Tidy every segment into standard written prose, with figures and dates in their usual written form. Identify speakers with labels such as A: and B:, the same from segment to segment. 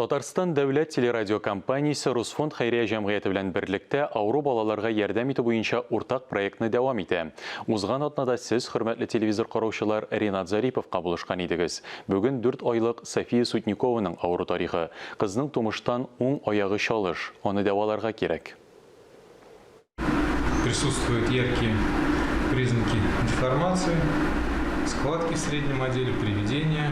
A: Татарстан дәүләт телерадиокомпаниясе Русфонд хәйрия җәмгыяте белән берлектә авыру балаларга ярдәм итү буенча уртак проектны дәвам итә. Узган атнада сез, хөрмәтле телевизор караучылар, Ринат Зариповка булышкан идегез. Бүген дүрт айлык София Сутникованың авыру тарихы. Кызның тумыштан уң аягы чалыш, аны дәваларга кирәк.
B: Присутствуют яркие признаки деформации, складки в среднем отделе, приведения.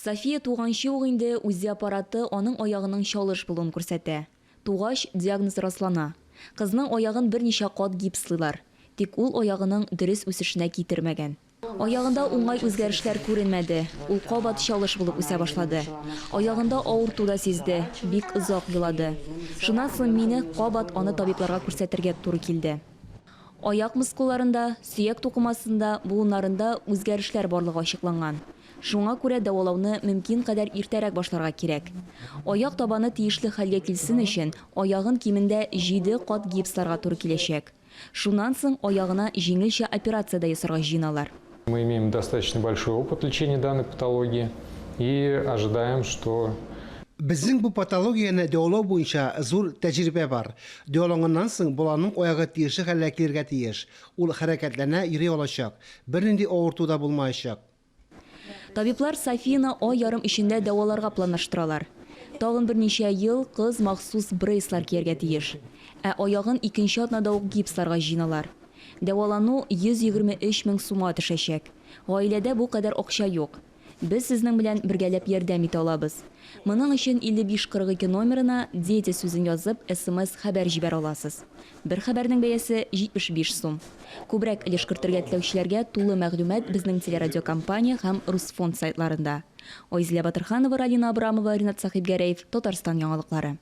C: София туганчы ук инде УЗИ аппараты аның аягының чалыш булуын күрсәтә. Тугач, диагноз раслана. Кызның аягын берничә кат гипслыйлар. Тик ул аягының дөрес үсешенә китермәгән. Аягында уңай үзгәрешләр күренмәде. Ул кабат чалыш булып үсә башлады. Аягында авырту да сизде, бик озак елады. Шуннан соң мине кабат аны табибларга күрсәтергә туры килде. Аяк мускулларында, сөяк тукымасында, буыннарында үзгәрешләр барлыгы ачыкланган. Шуңа күрә дәвалауны мөмкин кадәр иртәрәк башларга кирәк. Аяк табаны тиешле хәлгә килсен өчен, аягын кимендә җиде кат гипсларга туры киләчәк. Шуннан соң аягына җиңелчә операция дә ясарга җыеналар.
B: Мы имеем достаточно большой опыт лечения данной патологии и ожидаем, что
D: Безнең бу патологияне дәвалау буенча зур тәҗрибә бар. Дәваланганнан соң баланың аягы тиешле хәлгә килергә тиеш. Ул хәрәкәтләнә, йөри алачак. Бернинди авырту да булмаячак.
C: Табиблар Софияны ай ярым эчендә дәваларга планлаштыралар. Тагын берничә ел кыз махсус брейслар кияргә тиеш. Ә аягын икенче атнада ук гипсларга җыеналар. Дәвалану 123 мең сумга төшәчәк. Гаиләдә бу кадәр акча юк. Без сезнең белән бергәләп ярдәм итә алабыз. Моның өчен 5542 номерына Дети сүзен язып, смс-хәбәр җибәрә аласыз. Бер хәбәрнең бәясе, 75 сум. Күбрәк өлеш кертергә теләүчеләргә тулы мәгълүмат безнең телерадиокомпания һәм Русфонд сайтларында. Айзилә Батырханова, Ралина Абрамова, Ринат Сәхибгәрәев, Татарстан яңалыклары.